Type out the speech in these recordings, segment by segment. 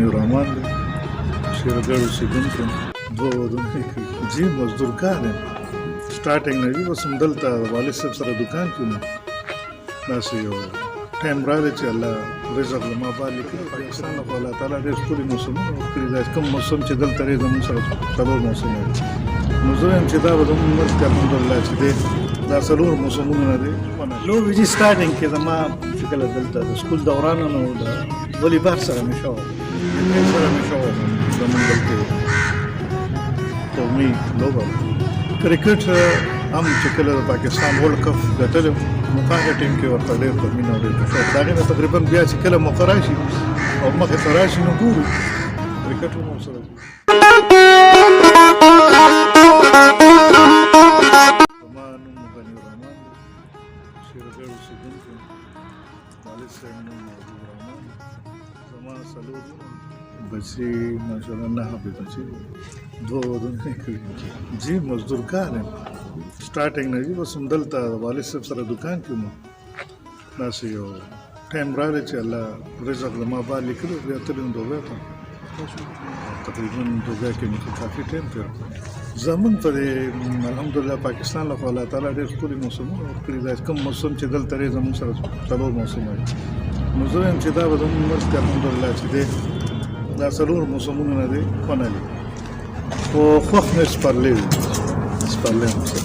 غني الرحمن دی، شیرګړ اوسېدونکی یم. دوه ودونه مې کړي. جي، مزدورکار یم. سټارټینګ نه وي، بس همدلته د والد صاحب سره دکان کې وم. داسې یو ټایم راغی چې الله رزق له ما بار لیکلی. پاکستان له خو الله تعالی ډېر ښکلي موسمونه ورکړي. دا کوم موسم چې دلته دی، زموږ سره څلور موسمونه دي، نو زه وایم چې دا به زموږ ملک الحمدلله چې دی، دا څلور موسمونه نه دی. لوبې چې سټارټینګ کې زما چې کله دلته د سکول دوران، نو د والیبال سره مې شوق، کرکټ سره مې شوق. زموږ دلته قومي لوبه کرکټ هم، چې کله د پاکستان ورلډ کپ ګټلی، نو په هغه ټیم کې ورته ډېر په مینه او ډېر په شوق. د هغې نه تقریبا بیا چې کله موقع راشي او مخې ته راشي، نو ګورو کرکټ هم ورسره. زما نوم غني الرحمن دی، شیرګړ اوسېدونکی یم. والد صاحب نوم محبوب الرحمن. زما څلور بچي، ماشاءالله نهه به بچي دي. دوه ودونه مې کړي. جي، مزدورکار یم. سټارټینګ نه وي، بس همدلته د والد صاحب سره دکان کې وم. داسې یو ټایم راغی چې الله رزق له ما بار لیکلی، بیا تللی وم دوبۍ ته. تقریبا دوبۍ کې مې کافي ټایم تېر کړ. زمونږ په دې الحمدلله پاکستان له خو الله تعالی ډېر ښکلي موسمونه ورکړي. دا کوم موسم چې دلته دی، زمونږ سره څلور موسمونه دي، نو زه وایم چې دا به زمونږ ملک الحمدلله چې دی، دا څلور موسمونه نه دی ونه لري. خو خوښ مې سپرلی وي، سپرلی موسم.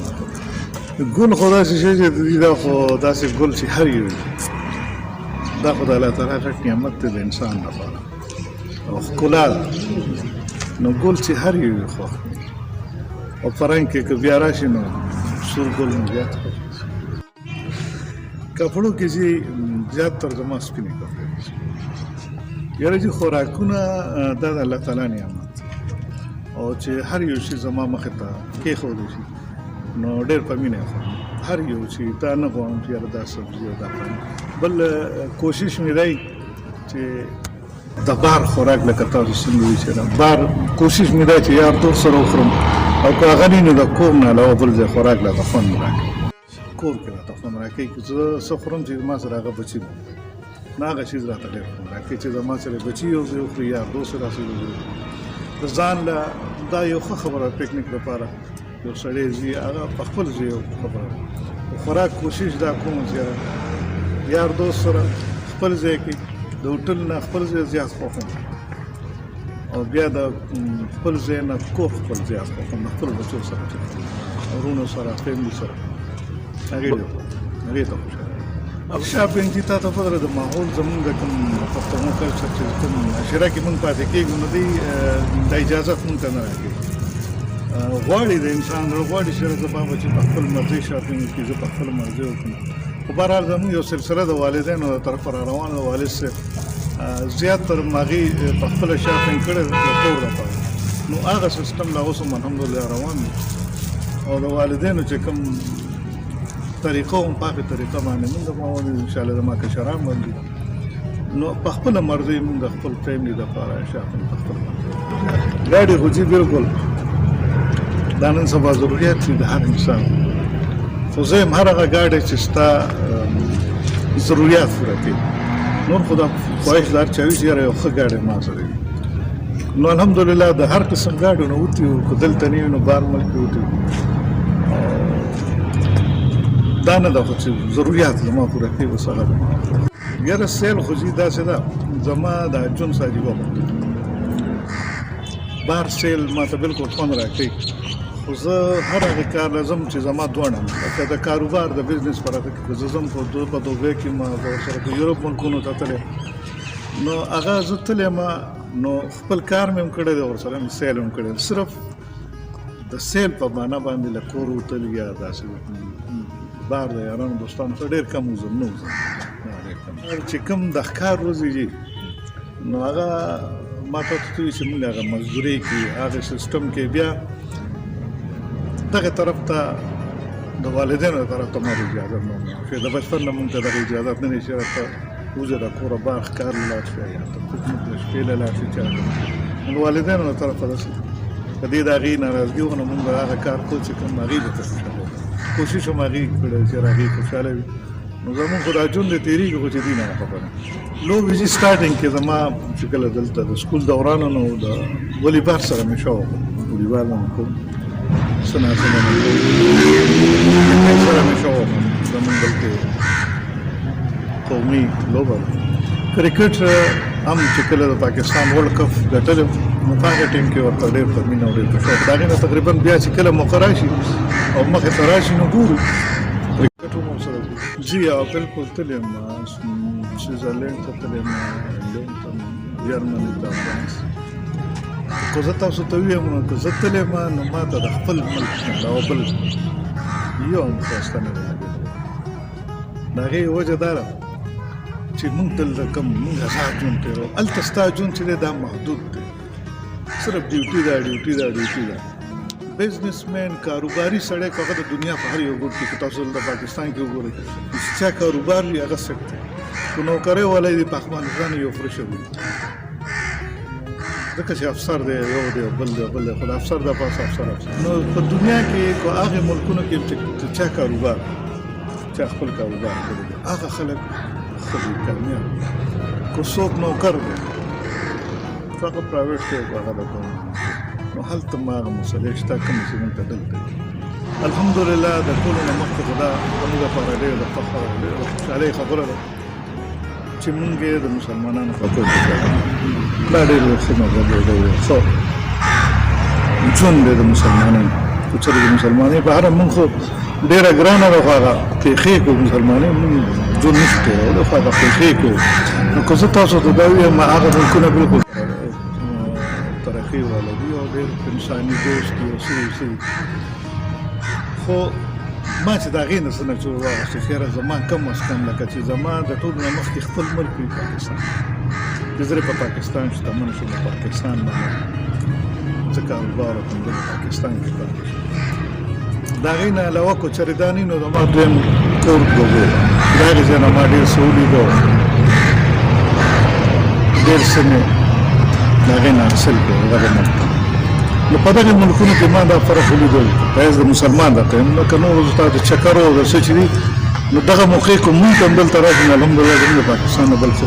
ګل خو داسې شی چې دی، دا خو داسې ګل چې هر یو، دا خو د الله تعالی غټ نعمت دی د انسان لپاره او ښکلا ده. نو ګل چې هر یو وي، خوښ وي، او په رنګ کې که بیا راشي، نو سور ګل مې زیات خوښ. کپړو کې چې زیات تر زما سپینې کپړې. یاره چې خوراکونه، دا د الله تعالی نعمت، او چې هر یو شي زما مخې ته کېښودل شي، نو ډېر په مینه یې خورم هر یو چې. دا نه غواړم چې یاره دا سبزي او دا بل. کوشش مې دی چې د بار خوراک، لکه تاسو څنګه وایي چې بار، کوشش مې دی چې یار دوست سره وخورم، او که هغه نه، نو د کور نه علاوه بل ځای خوراک راته خوند راکوي، کور کې راته خوند راکوي. که زه څه خورم چې ما سره هغه بچي مو، نو هغه شیز راته ډېر خوند راکوي چې زما سره بچي یو ځای وخوري، یار دوست سره یو ځای وخوري. د ځان له دا یو ښه خبره، پکنیک لپاره یو سړی ځي، هغه په خپل ځای یو خبره. خوراک کوشش دا کوم چې یار دوست سره خپل ځای کې، د هوټل نه خپل ځای زیات خوښوم، او بیا د خپل ځای نه کور خپل زیات خوښوم، د خپل بچو سره چې وروڼو سره، فیملی سره، هغې ډېر هغې ته خوشحاله. شاپینګ چې تا ته پته، د ماحول زمونږ د کوم پښتنو کلچر چې کوم معاشره کې مونږ پاتې کېږو، نو دی د اجازه مونږ ته نه راکوي. غواړي د انسان زړه غواړي چې زه به چې په خپل مرضي شاپینګ وکړي، زه په خپل مرضي وکړم. خو بهرحال زمونږ یو سلسله د والدینو د طرفه را روانه ده. والد صاحب زیات تر ماغي په خپل شاپینګ کړی د کور لپاره، نو هغه سیستم لا اوس هم الحمدلله روان دی، او د والدینو چې کوم طریقه هم په هغه طریقه باندې موږ باندې ان شاء الله زما کشران باندې، نو په خپل مرضي موږ د خپل فیملی لپاره شاپینګ په خپل مرضي. ګاډي خو چې بالکل دا نن سبا ضرورت دي د هر انسان، خو زه هم هر هغه ګاډی چې ستا ضروریات پوره کوي. نور خو دا خواهش د هر چا وي چې یاره یو ښه ګاډی ما سره وي. نو الحمدلله د هر قسم ګاډو نه وتي، که دلته نه وي، نو بهر ملک کې وتي. دا نه ده، خو چې ضروریات زما پوره کوي، بس هغه ده. یاره سیل خو چې داسې ده، زما د ژوند څه عجیبه خوند، بهر سیل ما ته بالکل خوند راکوي. خو زه هر هغه کار لازم چې زما دواړه، لکه د کاروبار د بزنس پر هغه کې زه ځم، په دوبۍ کې ما سره په یورپ ملکونو ته تللی، نو هغه زه تللی ما، نو خپل کار مې هم کړی دی، ورسره مې سیل هم کړی. صرف د سیل په معنا باندې له کور وتل یا داسې بار د یارانو دوستانو سره ډېر کم وځم، نه وځم ډېر کم. چې کوم د ښکار ورځې دي، نو هغه ما ته ته چې موږ هغه مزدوري کې هغه سیستم کې بیا دغه طرف ته د والدینو طرف ته ما اجازه نه چې د بچپن نه مونږ ته دغه اجازه نه شي راته، وځه د کوره بار ښکار لاړ شي یا ته پکنیک د شپې له لاړ شي. چې نو والدینو طرف ته داسې په دې د هغې ناراضګي وه، نو مونږ به هغه کار کوو چې کوم هغې به ته خوشحاله. کوشش هم هغې کړی چې هغې خوشحاله وي. نو زموږ خو دا ژوند دی تېرېږي، خو چې دي نه خبره. لوبې چې سټارټینګ کې زما چې کله دلته د سکول دوران نو د والیبال سره مې شوق و، والیبال مې کوم، څه نا څه مې کوم، کرکټ سره مې شوق و. زموږ دلته قومي لوبه ده کرکټ هم. چې کله د پاکستان ورلډ کپ ګټلی، نو په هغه ټیم کې ورته ډېر په مینه او ډېر په شوق. د هغې نه تقریبا بیا چې کله موقع راشي او مخې ته راشي نو ګورو، کرکټ هم ورسره ګورو. جی ها، بالکل تللی یم، سویټزرلینډ ته تللی یم، انګلینډ ته، جرمني ته، فرانس. که زه تاسو ته ووایم نو که زه تللی یم نو ما ته د خپل ملک نه علاوه بل یو هم ښایسته نه دی لګېدلی. د هغې وجه دا ده چې موږ دلته کوم موږ ازاد ژوند تېروو، هلته ستا ژوند چې دی دا محدود دی، صرف ډیوټي ده، ډیوټي ده، ډیوټي ده. بزنسمن، کاروباري سړی که هغه د دنیا په هر یو ګوټ کې، که تاسو دلته پاکستان کې وګورئ چې چا کاروبار وي هغه سټ دی، که نوکرۍ والی دی په افغانستان یو فرشه وي، ځکه چې افسر دی، یو دی، بل دی، بل دی، خو د افسر د پاسه افسر افسر. نو په دنیا کې که هغې ملکونو کې چې چا کاروبار، چا خپل کاروبار کړی دی، هغه خلک ښه دي، کامیاب دي. که څوک نوکر دی، هغه پرایویټ دی، هغه د ګورنمنټ، نو هلته هم هغه مسلې شته کومې چې موږ ته دلته دي. الحمدلله، د ټولو نه مخکې خو دا زموږ لپاره ډېر د فخر او ډېر د خوشحالۍ خبره ده چې موږ یې د مسلمانانو په کور کې پیدا. دا ډېر یو ښه مذهب دی، ډېر یو ښه ژوند دی د مسلمانانو. که چېرې د مسلمانۍ په اړه موږ خو ډېره ګرانه ده، خو هغه پېښې کو مسلمانۍ موږ ژوند نشو تېرولی، خو هغه پېښې کو. نو که زه تاسو ته دا ووایم، هغه ملکونه بالکل ترقۍ والا دي او ډېر انساني دوست دي او څه دي څه دي، خو ما چې د هغې نه څه نه چې واخیستو چې یاره زما کم از کم لکه چې زما د ټولو نه مخکې خپل ملک وي پاکستان، چې زه په پاکستان شتمن شوم، پاکستان باندې زه کاروبار وکړم، زه په پاکستان کې پاتې شم. د هغې نه علاوه که چېرې دا نه، نو زما دویم کور دوبۍ ده. د هغې ځای نه ما ډېر څه ولیدو، ډېر څه مې د هغې نه حاصل کړو دغه ملک. نو په دغه ملکونو کې ما دا فرق ولیدل، په حیث د مسلمان راته یم، لکه نور ستا د چکرو او د څه چې دي، نو دغه موقع کوم مونږ ته هم دلته راشي، نو الحمدلله زموږ د پاکستان نه بل څه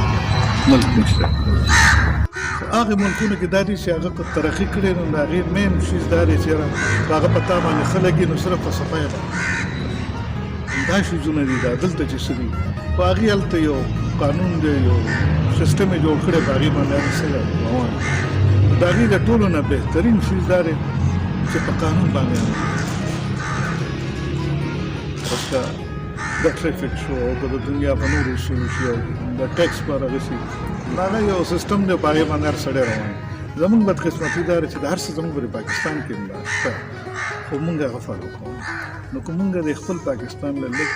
ملک نشته. خو هغه ملکونو کې دا دي چې هغه که ترقي کړې نو د هغې مین شیز دا دی چې یاره که هغه په تا باندې ښه لګي نو صرف په صفایه باندې دا شیزونه دي. دا دلته چې څه دي، خو هغې هلته یو قانون دی، یو سیستم یې جوړ کړی، په هغې باندې هر څه روان دي. د هغې د ټولو نه بهترین شیز دا دی چې په قانون باندې عمل. اوس که د ټریفک شو او که د دنیا په نورو اصولو شي او د ټیکس په هغه شي، هغه یو سیستم دی، په هغې باندې هر سړی روان دی. زمونږ بدقسمتي دا ده چې د هر څه زمونږ په پاکستان کې هم دا شته، خو مونږ هغه follow کوو. نو که مونږ د خپل پاکستان له لږ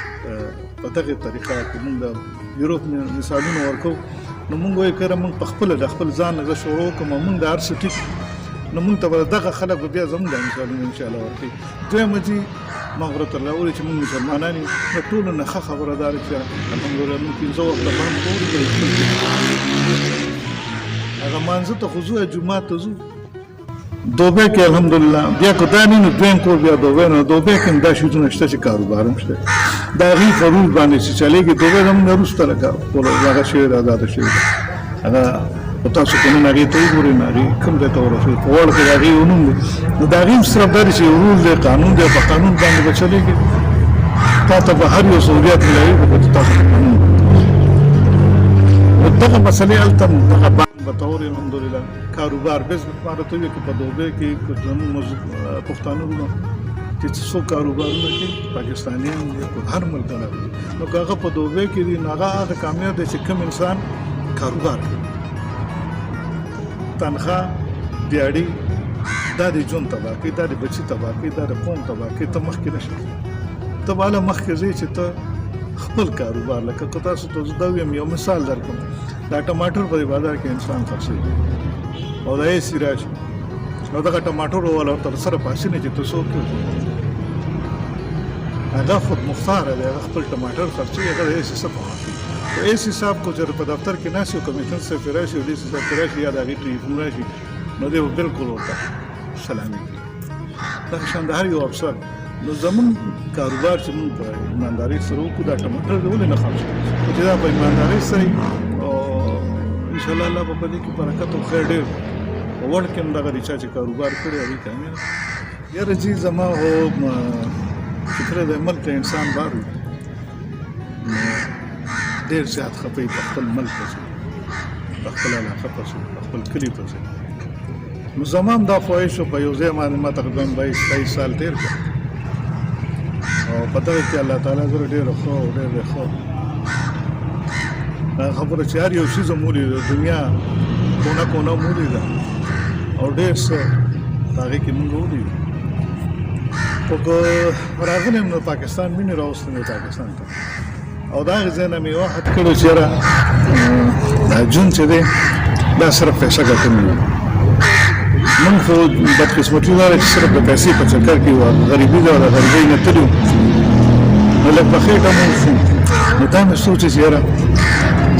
په دغه طریقه، که مونږ د یوروپ مثالونه ورکو، نو مونږ وایو کله مونږ په خپله د خپل ځان نه زه شروع کوم، مونږ د هر څه ټیک، نو مونږ ته به دغه خلک به بیا زمونږ دا مثالونه انشاءالله ورکوي. دویمه چې ما غره ته راوړي چې موږ مسلمانان یو، د ټولو نه ښه خبره دا ده چې الحمدلله موږ پنځه وخته بانګ کوو، هغه مانځه ته خو ځو، جومات ته ځو. دوبه کې الحمدلله بیا که دا نه، نو دویم کور بیا دوبه. نو دوبه کې هم دا شیزونه شته چې کاروبار هم شته، د هغې په رول باندې چې چلېږي. دوبه زموږ نه وروسته لکه هغه شوې ده، آزاده شوې ده هغه. خو تاسو که نن هغې ته وګورئ نو هغې کوم ځای ته ورسېد؟ په وړ کې د هغې یو نوم دی. نو د هغې هم صرف دا دی چې یو رول دی، قانون دی، په قانون باندې به چلېږي، تا ته به هر یو سهولیت ملاوي، خو تاسو په قانون. نو دغه مسلې هلته هم دغه بانک به تور. الحمدلله کاروبار بزنس ما راته وویل که په دوبۍ کې که زموږ پښتانه وروڼه چې څوک کاروبارونه کوي، پاکستانیان دي که هر ملک نه دي، نو که هغه په دوبۍ کې دي نو هغه هغه کامیاب دی چې کوم انسان کاروبار کوي. تنخوا، دیاړي، دا د ژوند تباه کوي، دا د بچي تباه کوي، دا د قوم تباه کوي. ته مخکې نه شې، ته به هله مخکې ځې چې ته خپل کاروبار. لکه که تاسو ته زه دا ویم، یو مثال درکړم، دا ټماټر په بازار کې انسان خرڅوي او دا یې راشي نو دغه ټماټر والا تر سره پاسې نه چې ته څوک یې، هغه خود مختار دی، هغه خپل ټماټر خرڅوي، هغه د ایسي څه پروا کوي؟ خو ایسي صاحب کو چې په دفتر کې ناست یو کمیشن صاحب راشي او ډي سي صاحب راشي یا د هغې ټلیفون راشي، نو دی به بالکل ورته سلامي کوي. دغه شان د هر یو افسر نو زمونږ کاروبار چې مونږ په ایماندارۍ سره وکړو، دا ټماټر دې ولې نه خرڅ کړو؟ چې دا په ایماندارۍ سره او ان شاء الله الله به په دې کې برکت او خیر ډېر په وړ کې هم دغه دی چا چې کاروبار کړی هغوی کامیاب. یاره جي زما خو چې کله د ملک له انسان بار وي نو ډېر زیات خفه وي په خپل ملک پسې، په خپل علاقه پسې، په خپل کلي پسې. نو زما هم دا خواهش و، په یو ځای باندې ما تقریبا 22-23 سال تېر کړ او په دغه کې الله تعالی زه ډېر ښه او ډېر ښه دا خبره چې هر یو څیز مو ولیده، دنیا کونه کونه مو ولیده او ډېر څه په هغې کې مونږ ولیدل. خو که راغلی یم نو پاکستان مینې راوستم پاکستان ته او د هغې ځای نه مې یو عهد کړی چې یاره دا ژوند چې دی دا صرف پیسه ګټل نه، مونږ خو بدقسمتي دا ده چې صرف د پیسې په چکر کې وو، غریبي ده او د غریبۍ نه تللي وو، نو لږ په خېټه مو شو. نو دا مې سوچ چې یاره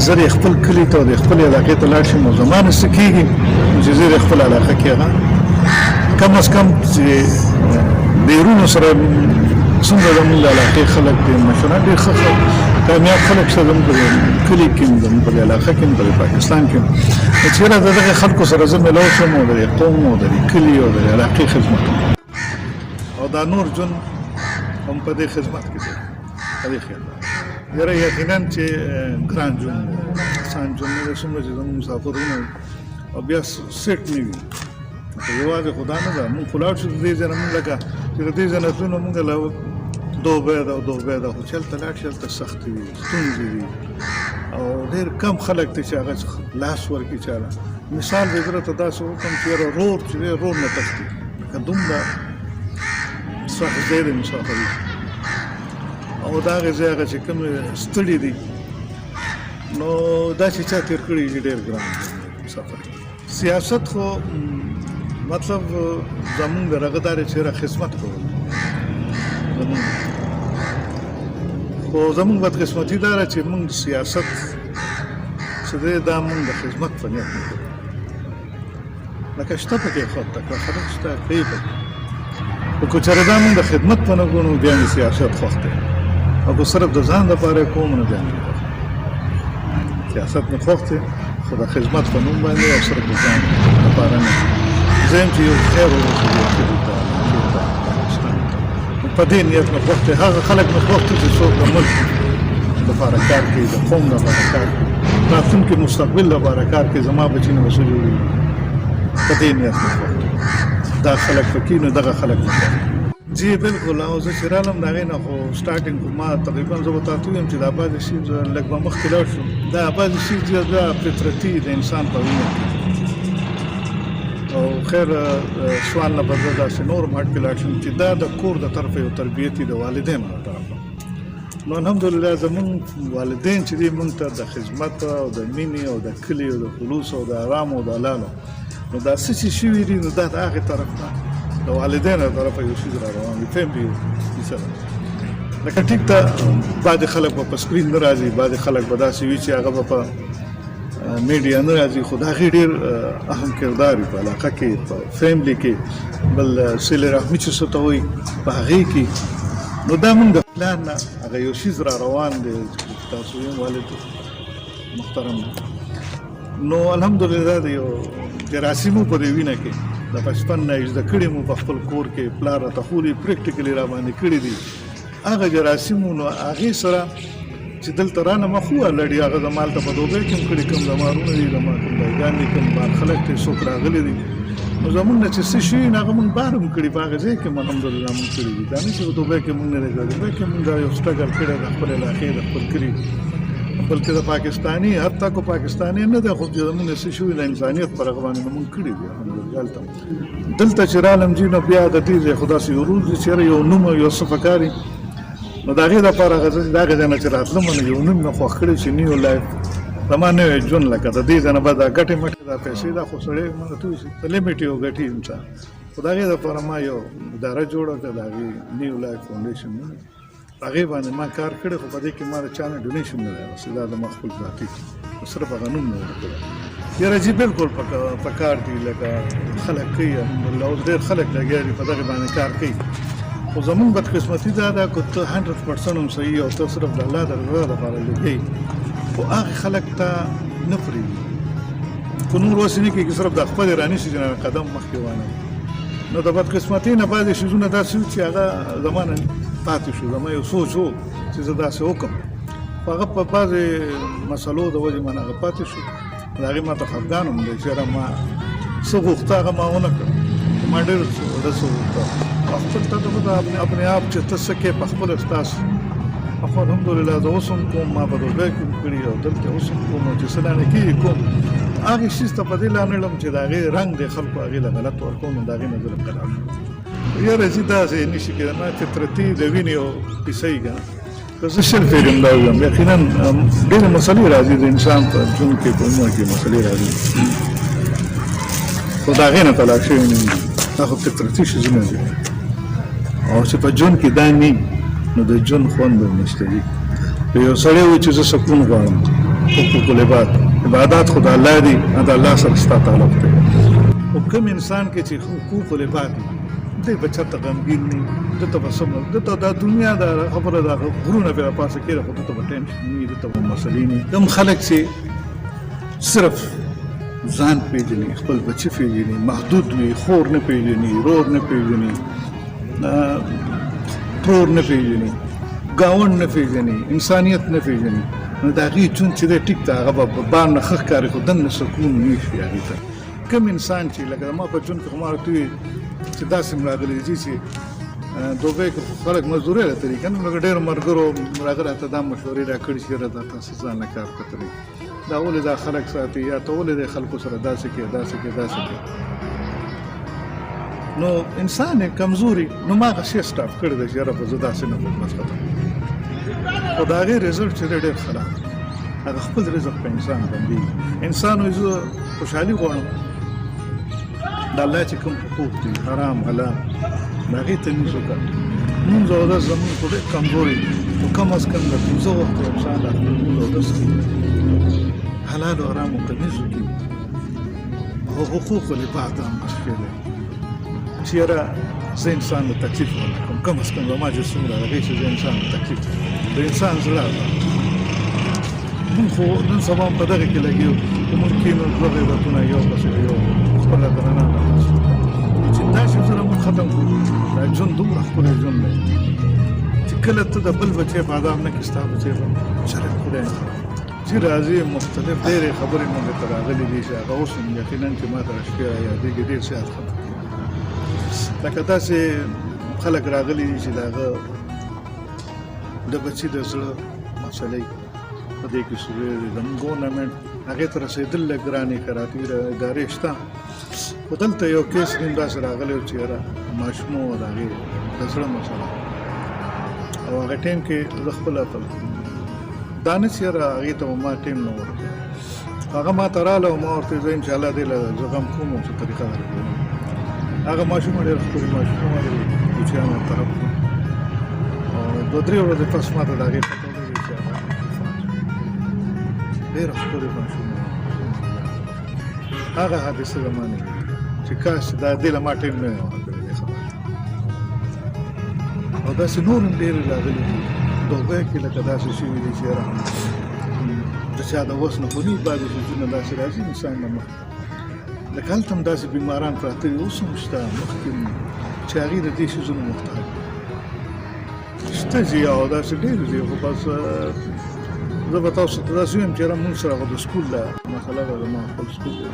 زه دې خپل کلي ته او د خپلې علاقې ته لاړ شم او زما نه څه کېږي چې زه دې خپله علاقه کې هغه کم از کم چې د وروڼو سره څومره زموږ د علاقې خلک دي، مشران ډېر ښه ښه کامیاب خلک شته زموږ په کلي کې، زموږ په علاقه کې، په پاکستان کې، نو چې یاره د دغه خلکو سره زه ملو شم او د دې قوم او د دې کلي او د دې علاقې خدمت او دا نور ژوند هم په دې خدمت کې دی، په دې خیال. یاره یقینا چې ګران ژوند دی، اسان ژوند نه دی. څومره چې زموږ مسافرونه او بیا سیټ نه وي، یوازې خو دا نه ده، موږ خو لاړ شو د دې ځای نه، موږ لکه چې د دې ځای نه تلو نو موږ له دوبۍ ده او دوبۍ ده، خو چې هلته لاړ شي هلته سختې وي، ستونزې وي او ډېر کم خلک دي چې هغه لاس ورکړي چاله. مثال به زه درته داسې وکړم چې یاره رور چې دی رور نه تښتي، لکه دومره سخت ځای دی مسافري او د هغې ځای هغه چې کوم ستړي دي نو دا چې چا تېر کړي دي ډېر ګران دی مسافري. سیاست خو مطلب زمونږ د رغه دار چې را خدمت کول، زمونږ خو زمونږ بدقسمتي دا ده چې مونږ سیاست چې دی دا مونږ د خدمت په نیت نه کوو. لکه شته پکې خو تکړه خلک شته کوي پکې، خو که چېرې دا مونږ د خدمت په نه ګڼو بیا مې سیاست خوښ دی، او که صرف د ځان دپاره یې کوم نو بیا مې خوښ سیاست مې خوښ دی، خو د خدمت په نوم باندې او صرف د ځان دپاره نه. زه یم چې یو خیر ورسېږي کلي ته، علاقې ته، پاکستان ته، نو په دې نیت مې خوښ دی. هغه خلک مې خوښ دي چې څوک د ملک دپاره کار کوي، د قوم دپاره کار کوي، راتلونکي مستقبل دپاره کار کوي، زما بچي نه به څه جوړېږي، په دې نیت مې خوښ دی. دا خلک پکې نو دغه خلک مې خوښ دي. جی بالکل، او زه چې رالم د هغې نه خو سټارټینګ خو ما تقریبا زه به تاته ووایم چې دا بعضې څیز لږ به مخکې لاړ شو، دا بعضې څیز دی دا فطرتي د انسان په وینه کې، او خیر سوال نه به زه داسې نور هم هټ کې لاړ شم چې دا د کور د طرفه یو تربیت د والدینو له طرفه. نو الحمدلله زمونږ والدین چې دي مونږ ته د خدمت او د مینې او د کلي او د خلوص او د آرام او د حلالو نو دا څه چې شوي دي نو دا د هغې طرف نه د والدینو له طرفه یو څیز را روان دي، فیملي یو کیسه ده. لکه ټیک ته بعضې خلک به په سکرین نه راځي، بعضې خلک به داسې وي چې هغه به په میډیا نه راځي، خو د هغې ډېر اهم کردار وي په علاقه کې، په فیملي کې، بل صله رحمي چې څه ته وایي په هغې کې. نو دا موږ د پلار نه هغه یو څیز را روان دی چې تاسو یې والد محترم. نو الحمدلله د یو جراثیمو په دې وینه کې د بچپن نه زده کړي مو په خپل کور کې پلار راته ښولي، پریکټیکلي را باندې کړي دي هغه جراثیمو. نو هغې سره چې دلته رانه ما خو لړي هغه زما هلته په دوبۍ کې هم کړي، کوم زما وروڼه دي، زما کوم بایګان دي، کوم بار خلک دي، څوک راغلي دي، نو زمونږ نه چې څه شوي نو هغه مونږ بار هم کړي په هغه ځای کې هم الحمدلله مونږ کړي دي. دا نه چې په دوبۍ کې مونږ نه دی کړی، دوبۍ کې مونږ دا یو سټرګل کړی د خپلې علاقې د خپل کلي، بلکې د پاکستاني حتی کو پاکستاني نه دی، خو چې زمونږ څه شوي د انسانیت پر هغه باندې مونږ کړي دي الحمدلله. هلته دلته چې رالم جي نو بیا د دې ځای خو داسې یو رول دی چې یاره یو نوم او یو څه پکار، نو د هغې دپاره هغه زه چې د هغې ځای نه چې راتلم نو یو نوم مې خوښ کړی چې نیو لایف، زما نوی ژوند. لکه د دې ځای نه به دا ګټې مټې دا پیسې دا خو سړی ما ته ووایي چې لیمټ یو ګټي انسان، خو د هغې دپاره ما یو اداره جوړه کړه، د هغې نیو لایف فاونډیشن نوم، هغې باندې ما کار کړی، خو په دې کې ما د چا نه ډونیشن نه دی اخیستی، دا زما خپل ذاتي صرف هغه نوم مې ورکړی. یاره جی بالکل پکار دي، لکه خلک کوي الحمدلله اوس ډېر خلک لګیا دي په دغې باندې کار کوي. خو زمونږ بدقسمتي دا ده که ته 100% هم صحیح او ته صرف د الله د رضا لپاره لیکې، خو هغه خلک ته نه پرېږدي. خو نور وسې نه کېږي، صرف د خپلې رانیسي چې قدم مخکې وانه. نو د بدقسمتۍ نه بعضې څیزونه داسې وو چې هغه زما نه پاتې شو. زما یو سوچ و چې زه داسې وکړم، خو هغه په بعضې مسلو د وجې مانه هغه پاتې شو. د هغې ما ته خفګان هم دی چې یاره ما څه غوښته هغه ما ونه کړه. ما ډېر څه غوښته، خپل ته ته اپنے آپ چې ته څه کوې په خپله ستاسو. خو الحمدلله زه اوس هم کوم، ما په دوبۍ کې هم کړي او دلته اوس هم کوم، چې څه لانه کېږي کوم. هغې څیز ته په دې لا نه ړم چې د هغې رنګ دی خلکو هغې له غلط ورکوم، نو د هغې نه زه لږ قلار شوم. یاره چې داسې نه شي کېدی، ما فطرتي د وینې یو قصه یې که نه، که زه 20 پېرې هم دا ووایم، یقینا ډېرې مسلې راځي د انسان په ژوند کې، په عمر کې مسلې راځي، خو د هغې نه طلاق شوی نه یم. دا خو فطرتي څیزونه دي، او چې په ژوند کې دا نه نو د ژوند خوند هم نشته دي. که یو سړی وایي چې زه سکون غواړم، حقوق العباد، عبادات خو د الله دي، د الله سره ستا تعلق دی. خو کوم انسان کې چې حقوق العباد وي، دی به چېرته غمګین نه وي، ده ته به څه، ده ته دا دنیا دا خبره دا غرونه پرې راپاسه کېږي، خو ده ته به ټینشن نه وي، ده ته به مسلې نه وي. کوم خلک چې صرف ځان پېژني، خپل بچي پېژني، محدود وي، خور نه پېژني، ورور نه پېژني، ترور نه پېژني، ګاونډ نه پېژني، انسانیت نه پېژني، نو د هغې ژوند چې دی ټیک ده، هغه به بار نه ښه ښکاري، خو دننه سکون نه شي هغې ته. کوم انسان چې لکه ما په ژوند کې خو ما ورته وویل چې داسې هم راغلي دي چې دوبۍ کې خو خلک مزدورۍ راته دي که نه، لکه ډېرو ملګرو راغلي راته دا مشورې راکړي چې یاره دا تاسو ځان له کار کتلی، دا ولې دا خلک ساتي، یا ته ولې د خلکو سره داسې کوې، داسې کوې، داسې کوې. نو انسان یې کمزوري، نو ما هغه شی سټاپ کړی دی چې یاره خو زه داسې نه کوم، بس ختم. خو د هغې رزلټ چې دی ډېر خراب دی، هغه خپل رزق په انسان بندېږي. انسان وایي زه خوشحالي غواړم، د الله چې کوم حقوق دي حرام حلال د هغې تمیز وکړه. مونځ او اودس زمونږ خو ډېر کمزوري، خو کم از کم د پنځه وخته انسان د خپل مونځ اودس کوي، حلال او حرامو تمیز وکړي، او حقوق العباد هم شی دی چې یاره زه انسان له تکلیف ورنه کړم، کم از کم زما چې څومره هغې چې زه انسان له تکلیف، د انسان زړه ازاد. مونږ خو نن سبا هم په دغه کې لګیو، خو مونږ کښېنو دوه غیبتونه یو پسې یو خپله درنه نه چې دا څیزونه مونږ ختم کړو. دا ژوند دومره ښکلی ژوند دی چې کله ته د بل بچی په عذاب نه کړې، ستا بچی به چرې خدای نه چې راځي. مختلف ډېرې خبرې مونږ ته راغلي دي چې هغه اوس هم یقینا چې ما ته شپې را یادېږي، ډېر زیات خلک لکه داسې خلک راغلي دي چې د هغه د بچي د زړه مسلې په دې کې صوبې دي، زموږ ګورنمنټ هغې ته رسېدل لږ ګرانې خیراتي ادارې شته. خو دلته یو کیس نیم داسې راغلی و چې یاره ماشوم و د هغې د زړه مسله، او هغه ټایم کې زه خپله په دا نه چې یاره هغې ته به ما ټایم نه ورکړ، هغه ما ته راله او ما ورته زه انشاءالله دې له زه غم کوم او څه طریقه درکوم. هغه ماشومه ډېره ښکلې ماشومه وه، د کوچیانو طرف ته، او دوه درې ورځې پس ما ته د هغې پته ولګېده چې هغه ډېره ښکلې ماشومه وه. هغه حادثه زما نه چې کاش دا دې له ما ټایم نه وای ورکړی دې خبرې. او داسې نور هم ډېرې راغلي دي دوبۍ کې، لکه داسې شوي دي چې یاره د چا د وس نه خو نه وي، بعضې څیزونه داسې راځي انسان له مخې، لکه هلته هم داسې بیماران پراته دي، اوس هم شته مخکې هم چې هغوی د دې څیزونو محتاج دي. شته چې او داسې ډېر دي، خو بس زه به تاسو ته داسې ووایم چې یاره مونږ سره خو د سکول دا مسله ده، زما خپل سکول دی،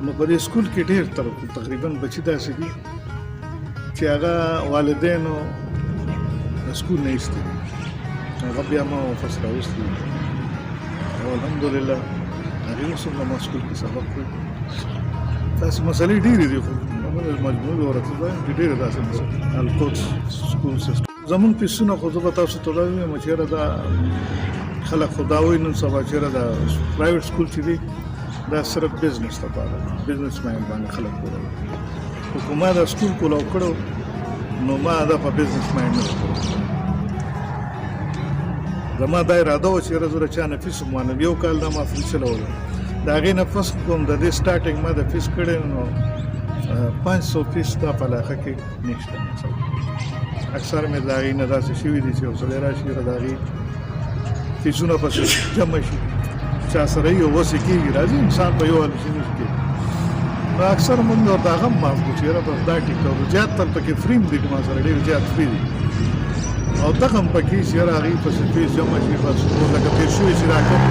نو په دې سکول کې ډېر تر تقریبا بچي داسې دي چې هغه والدینو د سکول نه ایستي دي، هغه بیا ما واپس راوستي دي، او الحمدلله هغې اوس هم زما سکول کې سبق وایي. داسې مسلې ډېرې دي، خو مجموعي به ورته وایم چې ډېرې داسې مسلې. القدس سکول سیسټم زمونږ فیسونه، خو زه به تاسو ته دا ووایم چې یاره دا خلک خو دا وایي نن سبا چې یاره دا پرایویټ سکول چې دی دا صرف بزنس لپاره دی، بزنس ماین باندې خلک کولاوي. خو که ما دا سکول کولاو کړو نو ما دا په بزنس ماین نه کړو. زما دا اراده وه چې یاره زه د چا نه فیس هم وانم، یو کال دا ما فري چلولو، د هغې نه پس کوم د دې سټارټینګ ما د فیس کړی نو 500 فیس دا په علاقه کې نشته. اکثر مې د هغې نه داسې شوي دي چې یو سړی راشي، د هغې فیسونه پسې جمع شي، چا سره یو وسې کېږي، راځي انسان په یو حال شي نه کېږي. نو اکثر مونږ ورته هغه هم معاف کړو چې یاره بس دا ټیک ده. زیات تر پکې فري هم دي، ما سره ډېر زیات فري دي، او دغه هم پکې چې یاره هغې پسې فیس جمع شي بس. لکه تېر شوي چې دا کوم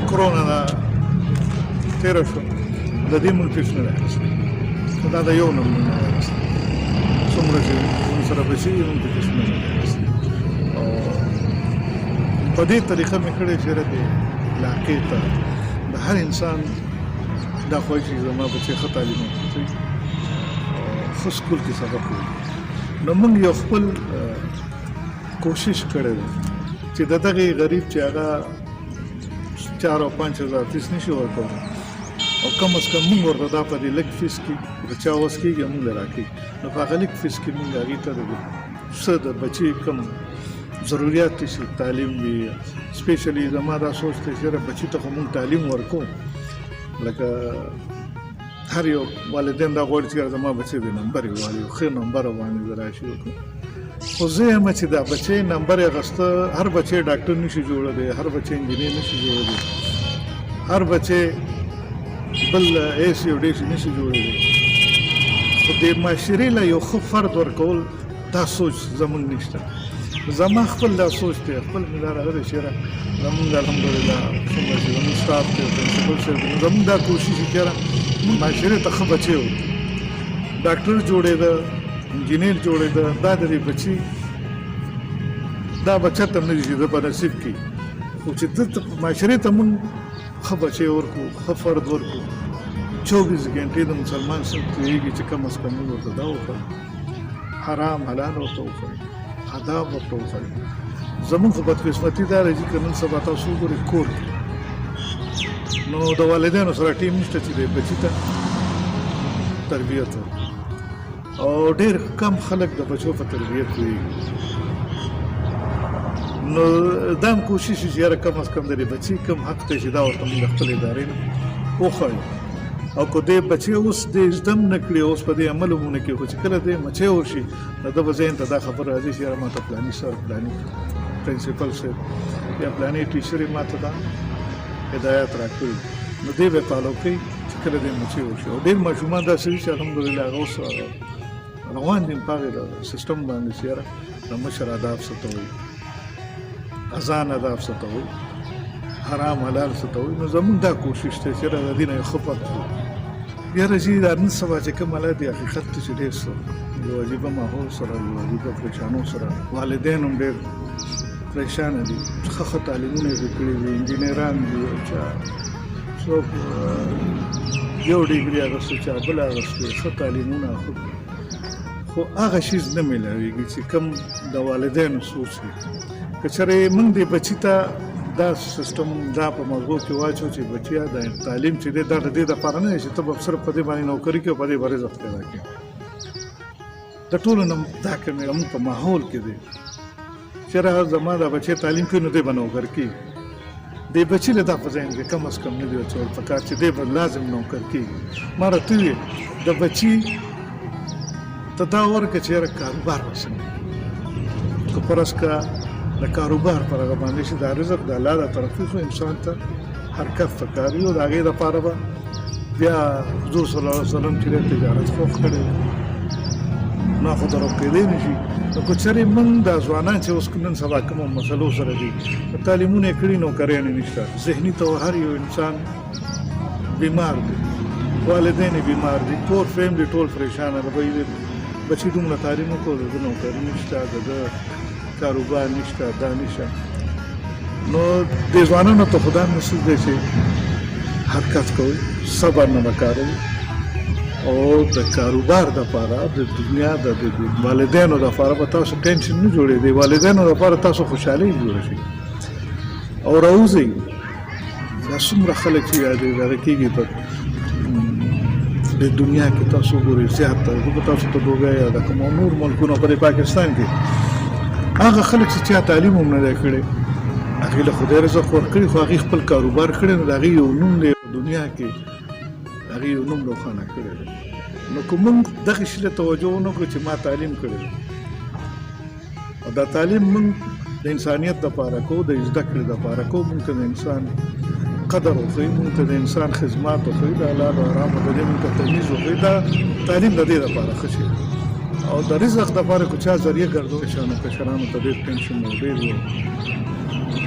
کرونا ده تېره شوه، د دې مونږ فیس نه دی اخیستی. دا د یو نه مونږ نه دی اخیستی، څومره چې مونږ سره بچي دي مونږ فیس نه دی اخیستی. او په دې طریقه مې کړی چې یاره دې علاقې ته د هر انسان دا خوښ چې زما بچی ښه تعلیم وکړي او ښه سکول کې سبق ووایي. نو موږ یو خپل کوشش کړی دی چې د دغې غریب چې هغه 4 او 5 هزار فیس نشي ورکولی، او کم از کم موږ ورته دا په دې لږ فیس کې د چا وس کېږي موږ له راکوي. نو په هغه لږ فیس کې موږ هغې ته د څه د بچي کوم ضروریات چې تعلیم وي، سپیشلی زما دا سوچ دی چې بچي ته خو موږ تعلیم ورکو، لکه هر یو والدین دا غواړي چې زما بچی دې نمبر یې والي، ښه نمبر باندې راشي وکړو. خو زه یم چې دا بچی نمبر یې اخیسته، هر بچی ډاکټر نشي جوړولی، هر بچی انجینر نشي جوړولی، هر بچی بل ای سي او ډي سي نشي جوړولی، خو د معاشرې له یو ښه فرد ورکول دا سوچ زمونږ نشته. زما خپل دا سوچ دی، خپل مې دا راغلی چې یاره زمونږ الحمدلله څومره چې زمونږ سټاف دی، پرنسپل صاحب دی، زمونږ دا کوشش چې یاره موږ معاشرې ته ښه بچی ورکړو. ډاکټر جوړېده، انجینر جوړېده، دا د دې بچي دا به چېرته نه دي چې د په نصیب کې، خو چې ده معاشرې ته موږ ښه بچی ورکړو، ښه فرد ورکړو، 24 ګنټې د مسلمان څخه تېرېږي چې کم از کم موږ ورته دا وښیو، حرام حلال ورته وښیو، آداب ورته وښیو. زمونږ خو بدقسمتي دا ده چې که نن سبا تاسو وګورئ کور کې، نو د والدینو سره ټیم نشته چې د بچي ته تربیت ورکړي، او ډېر کم خلک د بچو په تربیت پوهېږي. نو دا هم کوشش چې یاره کم از کم د دې بچي کوم حق دی چې دا ورته موږ د خپلې ادارې نه وښایو. او که دې بچی اوس دې زده هم نه کړي، اوس په دې عمل هم ونه کړي، خو چې کله دې مچی ورشي، نو ده به ذهن ته دا خبره راځي چې یاره ما ته فلاني سر، فلاني پرنسپل صاحب یا فلاني ټیچرې ما ته دا هدایات راکړي، نو دی به فالو کوي چې کله دې مچی ورشي. او ډېر ماشومان داسې دي چې الحمدلله هغه اوس روان دي په هغې سیستم باندې چې یاره د مشر آداب څه ته وایي، اذان آداب څه ته وایي، حرام حلال څه ته وایي. نو زمونږ دا کوشش دی چې د دې نه یو ښه فرد جوړ. یاره جي دا نن سبا چې کوم حالات دي، حقیقت دی چې ډېر څه یو عجیبه ماحول سره، یو عجیبه پریشانو سره، والدین هم ډېر پریشانه دي. ښه ښه تعلیمونه یې کړي دي، انجینران دي، او چا څوک یو ډیګري اخیستې، چا بله اخیستې، ښه تعلیمونه، خو هغه شیز نه میلاویږي چې کوم د والدینو سوچ وي. که چېرې موږ دې بچي ته دا سیستم دا په مغزو کې واچو چې بچیا دا تعلیم چې دی دا د دې دپاره نه دی چې ته به صرف په دې باندې نوکري کوې او په دې به رزق پیدا کوې. د ټولو نه دا کومې موږ په ماحول کې دی چې هغه زما دا بچی تعلیم کوي نو دی به نوکر کېږي. دې بچي له دا په ذهن کې کم از کم نه دی اچول پکار چې دی به لازم نوکر کېږي. ما راته وویل د بچي ته دا ورکړه چې یاره کاروبار به څنګه، که فرض که د کاروبار پر هغه باندې چې دا رزق د الله د طرفې، خو انسان ته حرکت پکار وي، او د هغې دپاره به بیا حضور صلی الله علیه وسلم چې تجارت خوښ کړی، نو خو درو کېدی نه شي. نو که چېرې موږ دا ځوانان چې اوس نن سبا کومو مسلو سره دي، تعلیمونه یې کړي، نوکریانې نشته، ذهني طور هر یو انسان بیمار دی، والدین یې بیمار دي، کور فیملی ټول پریشانه ده، بھئی بچی دومره تعلیم وکړو، د ده نوکري نشته، د ده کاروبار نشته، دا نشته. نو د ځوانانو ته خو دا میسج دی چې حرکت کوئ، صبر نه به کاروئ، او د کاروبار دپاره د دنیا د والدینو دپاره به تاسو ټینشن نه جوړېدئ، والدینو دپاره تاسو خوشحالي جوړه شي او راوځئ. دا څومره خلک چې یادې دغه کېږي په د دنیا کې تاسو ګورئ زیات تر زه به تاسو ته دوبۍ یا د کوم نور ملکونو په پاکستان کې هغه خلک چې چا تعلیم هم نه دی کړی، هغې له خدای رزق ورکړي، خو هغې خپل کاروبار کړی، نو د هغې یو نوم دی په دنیا کې. هغې یو نوم روښانه کړی دی. نو که موږ دغې شي له توجه ونه کړو چې ما تعلیم کړی دی او دا تعلیم موږ د انسانیت دپاره کوو، د زده کړې دپاره کوو، موږ ته د انسان قدر وښیي، موږ ته د انسان خدمات وښیي، د حلال او حرامو د دې موږ ته تمیز وښیي، دا تعلیم د دې دپاره ښه شی دی. او د رزق دپاره که چا ذریعه ګرځولی شي، نو کشرانو ته ډېر ټینشن او ډېر یو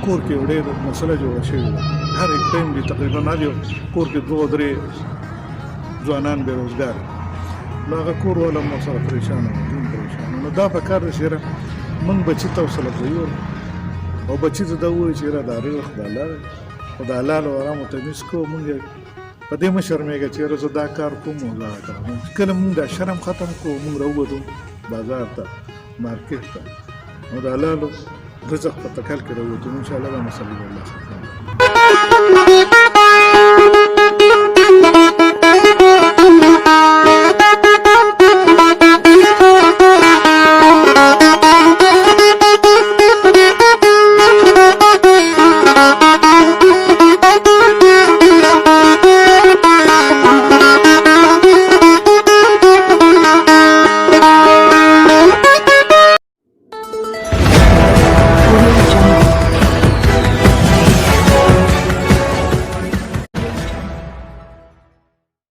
کور کې یو ډېر مسله جوړه شوې ده. هر یک فیملي تقریبا هر یو کور کې دوه درې ځوانان بې روزګار، نو هغه کور والا هم ورسره پریشانه وي، دوی هم پریشانه. نو دا په کار ده چې یاره موږ بچي ته حوصله افزایي ورکړو او بچي ته دا ووایو چې یاره دا رزق د الله دی او د حلال او حرامو تمیز کوو. موږ په دې مه شرمېږه چې یاره زه دا کار کوم او دا کار کوم. کله موږ دا شرم ختم کړو، موږ راووتو بازار ته، مارکیټ ته او د حلالو رزق په تکل کې راووتو، ان شاء الله دا مسله به الله ختمه کړي.